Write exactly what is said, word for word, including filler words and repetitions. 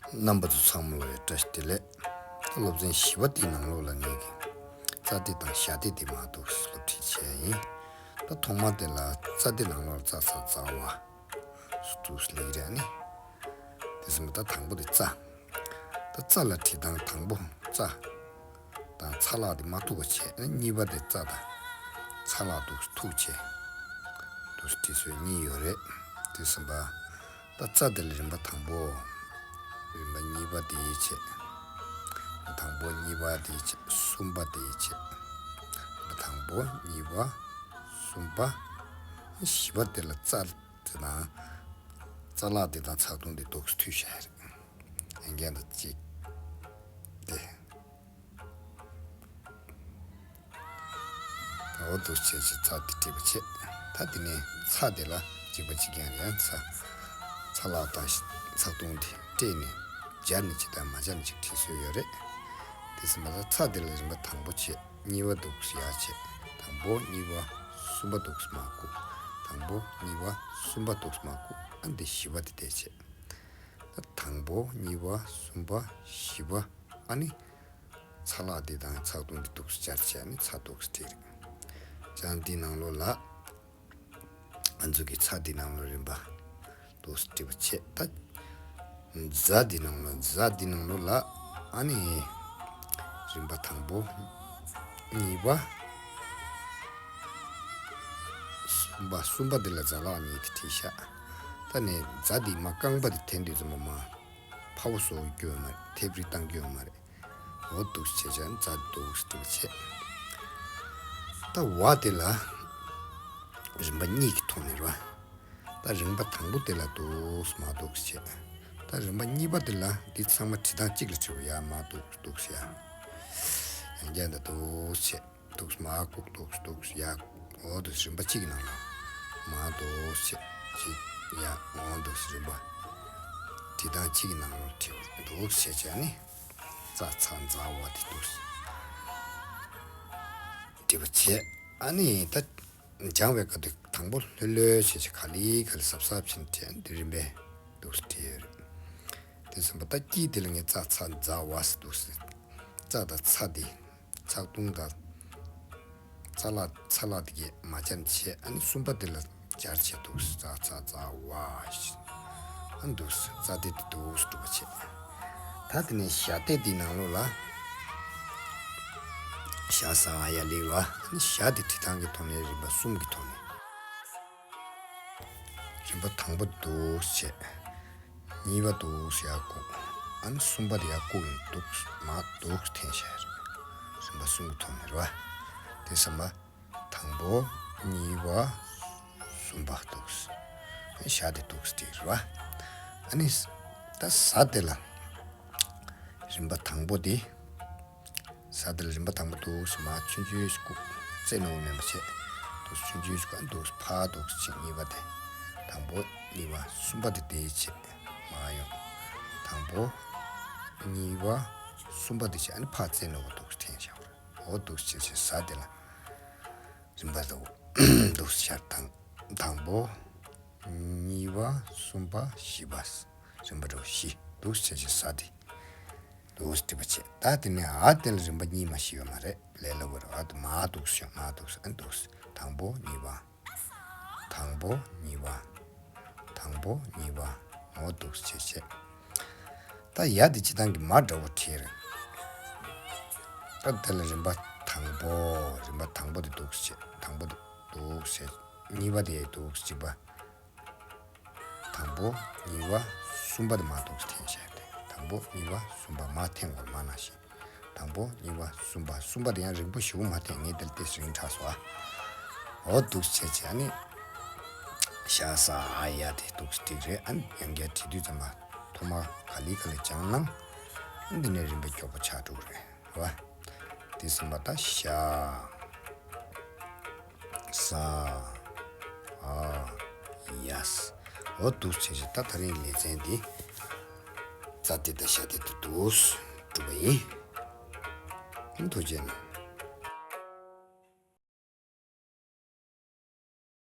རྣམ་པ་ཚོ་ཚང་མ་ལ་ཡང་བཀྲ་ཤིས་བདེ་ལེགས། ད་སློབ་ཚན་བཞི་པ་དེའི་ནང་ལོགས་ལ་ངས་ཀྱི་རྩ་དེ་དང་ཞ་དེ་དེ་མ་གཏོགས་སློབ་ཁྲིད་བྱས་ཡིན། ད་ཐོག་མ་དེ་ལ་རྩ་དེ་ནང་ལོགས་ལ་ཙ་ཚ་ཛ་ཝ་སུ་ཏུ་སུ་ལེགས་རེད་ནི། དེ་སེམས་པ་ད་དང་པོ་དེ་རྩ། ད་རྩ་ལ་བྲིས་སྟངས་དང་པོ་རྩ་དང་ཚ་ལ་དེ་མ་ཐུག་པ་བྱས་ནི། གཉིས་པ་དེ་རྩ་དང་ཚ་ལ་འདུག་ཐུག་བྱས་འདུག་བྲིས་སྲོལ་གཉིས་ཡོད་རེད། དེ་སེམས་པ། ད་རྩ་དེ་ལ་རིམ་པ་དང་པོ། རིམ་པ་གཉིས་པ་དེ་བྱས། དང་པོ་གཉིས་པ་དེ་བྱས། གསུམ་པ་དེ་བྱས། རིམ་པ་དང་པོ་གཉིས་པ་གསུམ་པ། བཞི་པ་དེ་ལ་རྩ་དེ་དང་། རྩ་ལག་དེ་དང་ཚག་དུང་དེ་འདུག་མཐུད་བཞག་རེད། ཡང་བསྐྱར་དུ་གཅིག་དེ། འོ་འདུག་བྱས་བྱས་རྩ་དེ་བྲིས་པ་བྱས། ད་དེ་ནས་ཚ་དེ་ལ་གཅིག་པ་གཅིག་རྐྱང་རེད། ཚ། ཚ་ལག་དང་ཚག་དུང་དེ་སྤྲད་ནས་སྦྱར་ནས་གཅིག་དང་མ་སྦྱར་ནས་གཅིག་བྲིས་སྲོལ་ཡོད་རེད། དེ་སེམས་པ་ད་ཚ་དེ་ལ་རིམ་པ་དང་པོ་བྱས། གཉིས་པ་འདུག་ཡ་བྱས། དང་པོ་གཉིས་པ་གསུམ་པ་འདུག་མ་བཀུག་དང་པོ་གཉིས་པ་གསུམ་པ་འདུག་མ་བཀུག་ཨ་ནི་དེ་བཞི་པ་དེ་བསྡད་བྱས། ད་དང་པོ་གཉིས་པ་གསུམ་པ་བཞི་པ། ཨ་ནི། ཚ་ལག་འདི་དང་ཚག་དུང་འདི་འདུག་སེ་སྦྱར་བྱས་ནས་ཚ་འདུག་སེ་བྲིས་རེད། ཅང་འདི་ནང་ལོགས་ལ། ང་ཚོ་གི་ཚ་འདི་ནང་ལོགས་རིམ་པ་འདུག་སེ་བྲིས་པ་བྱས། ད། ཛ་འདི་ནང་ལོགས་ཛ་འདི་ནང་ལོགས་ལ། ཨ་ནི། རིམ་པ་དང་པོ། གཉིས་པ། གསུམ་པ་གསུམ་པ་འདི་ལ་ཛ་ལག་གཉིས་དེ་བྲིས་ཤག་ད་ནི་ཛ་འདི་མ་རྐང་པ་འདི་འཐེན་དུས་ཙམ་པ་མ། ཕ་བོ་སོ་བོ་སྐྱོན་མ་རེད། ཐེབས་རིགས་བཏང་སྐྱོན་མ་རེད། འོ་འདུག་སེ་བྱས་བྱས་ཙ་འདུག་སེ་འདུག་བྱས། ད་ཝ་དེ་ལ་རིམ་པ་གཉིས་ཀྱི་ཐོག་ནས་རེད་བ། ད་རིམ་པ་དང་པོ་དེ་ལ་འདུག་སེ་མ་འདུག་སེ་བྱས། ད་རིམ་པ་གཉིས་པ་དེ་ལ་འདི་ཚང་མ་བྲིས་སྟངས་གཅིག་ལ་བྲིས་པ། ཡ་མ་འདུག་སེ་འདུག་སེ་ཡ། ཡང་བསྐྱར་ད་འདུག་སེ་བྱས། འདུག་སེ་མ་བཀུག་འདུག་སེ་འདུག་སེ་ཡ། འོ་འདུག་སེ་རིམ་པ་གཅིག་གི་ནང་ལ་མ་འདུག་སེ་བྱས་གཅིག་ཡ། འོ་འདུག་སེ་རིམ་པ་བྲིས་སྟངས་གཅིག་གི་ནང་ལ་བྲིས་པ་འདུག་སེ་བྱས་བྱས་ནི། ཙ་ཚ་ཛ་ཝ་དེ་འདུག་སེ་བྲིས་པ་བྱས། ཨ་ནི་ད་སྦྱང་བའི་སྐབས་དེ་དང་པོ་ལྷོད་ལྷོད་བྱས་བྱས་ག་ལེ་ག་ལེ་གཟབ་གཟབ་བྱས་ནས་བྲིས། འདི་རིམ་པས་འདུག་སེ་བྲིས་ཡོད་རེད། དེ་སེམས་པ་ད་དཀྱིལ་དེ་ལ་ངས་ཙ་ཚ་ཛ་ཝ་ཟེར་འདུག་སེ། ཙ་དང་ཚ་དེ། ཚག་དུང་དང་། ཚ་ལག་ཚ་ལག་དེ་གས་མ་སྦྱར་བྱས། ཨ་ནི་གསུམ་པ་དེ་ལ་སྦྱར་བྱས་འདུག་སེ་ཙ་ཚ་ཛ་ཝ་ཞེས། ཨ་འདུག་སེ་ཙ་དེ་དེ་འདུག་སེ་གྲུབ་པ་བྱས། ད་དེ་ནས་ཞ་དེ་དེའི་ནང་ལོགས་ལ། ཞ་ས་ཨ་ཡ་ལེགས་བ། ཨ་ནི་ཞ་དེ་བྲིས་སྟངས་ཀྱི་ཐོག་ནས་རིམ་པ་གསུམ་གྱི་ཐོག་ནས། རིམ་པ་དང་པོ་འདུག་སེ་བྱས། གཉིས་པ་འདུག་སེ་ཡར་བཀུག་ཨ་ནི་གསུམ་པ་དེ་ཡར་བཀུག་ནས་འདུག་སེ་མར་འདུག་སེ་འཐེན་བྱས། རིམ་པ་གསུམ་གྱི་ཐོག་ནས་རེད་བ། དེ་སེམས་པ། དང་པོ། གཉིས་པ། གསུམ་པ་འདུག་སེ། ཨ་ནི་ཞ་དེ་འདུག་སེ་བྲིས་རེད་བ། ཨ་ནི། ད་ཟ་དེ་ལ། རིམ་པ་དང་པོ་དེ། ཟ་དེ་ལ་རིམ་པ་དང་པོ་འདུག་སེ་མར་ཆུང་ཆུང་ཞིག་བཀུག་རྩེ་ནོར་བ་མེད་པ་བྱས། འདུག་སེ་ཆུང་ཆུང་ཞིག་བཀུག་འདུག་སེ་ཕར་འདུག་སེ་གཅིག་གཉིས་པ་དེ། དང་པོ་གཉིས་པ་གསུམ་པ་དེ་དེ་བྱས། མར་ཡོང་། དང་པོ། གཉིས་པ། གསུམ་པ་དེ་བྱས། ཨ་ནི་ཕར་རྩེ་ནོར་བ་འདུག་སེ་འཐེན་བཞག་པ་རེད། འོ་འདུག་སེ་བྱས་བྱས་ཟ་དེ་ལ། རིམ་པ་འདུག་འདུག་སེ་བྱས། དང་། དང་པོ། གཉིས་པ། གསུམ་པ། བཞི་པ། རིམ་པ་འགྲོ་བཞི་འདུག་སེ་བྱས་བྱས་ཟ་དེ། འདུག་སེ་བྲིས་པ་བྱས། ད་དེ་ནས་འ་དེ་ལ་རིམ་པ་གཉིས་མ་ཞིག་ཡོད་མ་རེད། ལས་སླ་པོ་རེད། འ་དེ་མར་འདུག་སེ་ཡོང་། མར་འདུག་སེ། ཨ་འདུག་སེ། དང་པོ་གཉིས་པ། དང་པོ་གཉིས་པ། དང་པོ་གཉིས་པ། འོ་འདུག་སེ་བྱས་བྱས། ད་ཡ་དེ་སྤྱིར་བཏང་གི་མ་འདྲ་བོ་བྲིས་རེད། ད་དེ་ལ་རིམ་པ་དང་པོ། རིམ་པ་དང་པོ་དེ་འདུག་སེ་བྱས། དང་པོ་དེ་འདུག་སེ་བྱས། གཉིས་པ་དེ་འདུག་སེ་གཅིག་པ། དང་པོ། གཉིས་པ། གསུམ་པ་དེ་མར་འདུག་སེ་འཐེན་བྱས་ཏེ། དང་པོ། གཉིས་པ། གསུམ་པ། མར་འཐེན་དགོས་མ་ན་བཞིན། དང་པོ། གཉིས་པ། གསུམ་པ། གསུམ་པ་དེ་ཡང་རིང་པོ་ཞེ་པོ་མ་འཐེན། ངས་དེ་ལ་ཏོག་ཙམ་རིང་དྲགས་སོང་ཨ། འོ་འདུག་སེ་བྱས་བྱས་ཨ་ནི། ཞ་ས་ཨ་ཡ་དེ་འདུག་སེ་བྲིས་རེད། ཨ་ནི་ཡང་བསྐྱར་བྲིས་དུས་ཙམ་པ་ཐོག་མར་ག་ལེ་ག་ལེ་སྦྱངས་ན། ཨ་ནི་འདི་ནས་རིམ་པ་མགྱོགས་པོ་ཆགས་འགྲོ་གི་རེད། རེད་བ། དེ་སེམས་པ་ད་ཞ། ས། ཨ། ཡ། འོ་འདུག་སེ་བྱས་བྱས། ད་དེ་རིང་ལེ་ཚན་འདི། ཙ་དེ་དང་ཞ་དེ་དེ་འདུག་སེ་གྲུབ་པ་ཡིན། ཐུགས་རྗེ་གནང་།